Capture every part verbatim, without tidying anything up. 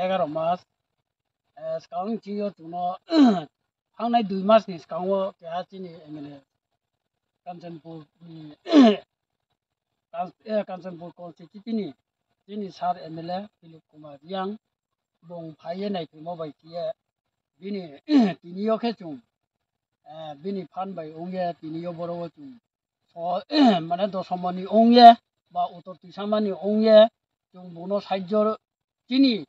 Egaroh mas, eh, swkang chini o chwngno thangnai dui mas ni swkango keha chini M L A Kanchanpur ni Kan-, eh, Kanchanpur constituency ni chini sir M L A Philip Kumar Reang bong phaiye naithomo bai khiye bini tini o khe chwng, eh, bini phan bai wngye tini o boro o chwng so, mane dosomo ni wngye ba uttor twisamani wngye chwng bono sahajyo chini,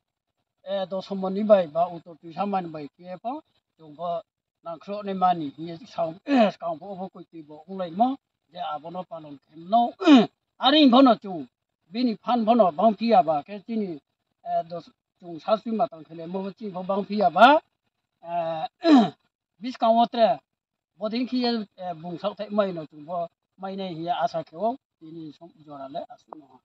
eh, dosomo ni bai ba uttor twisamani bai khiye pho chwng pho nangkhroknai mani hinwi swkang pho obo kwtwi bo wnglaimo je abono palon khe mano. Ari wngkhono chwng bini phan phono bang phiya ba khe chini, eh, dos-, chwng sasui matang khwlaimo chini pho bang phiya ba, eh, bwskango tre bodin khiye, eh, bung sak thai maino chwng pho mainai hinwi asa khe o tini som jora le aswkno.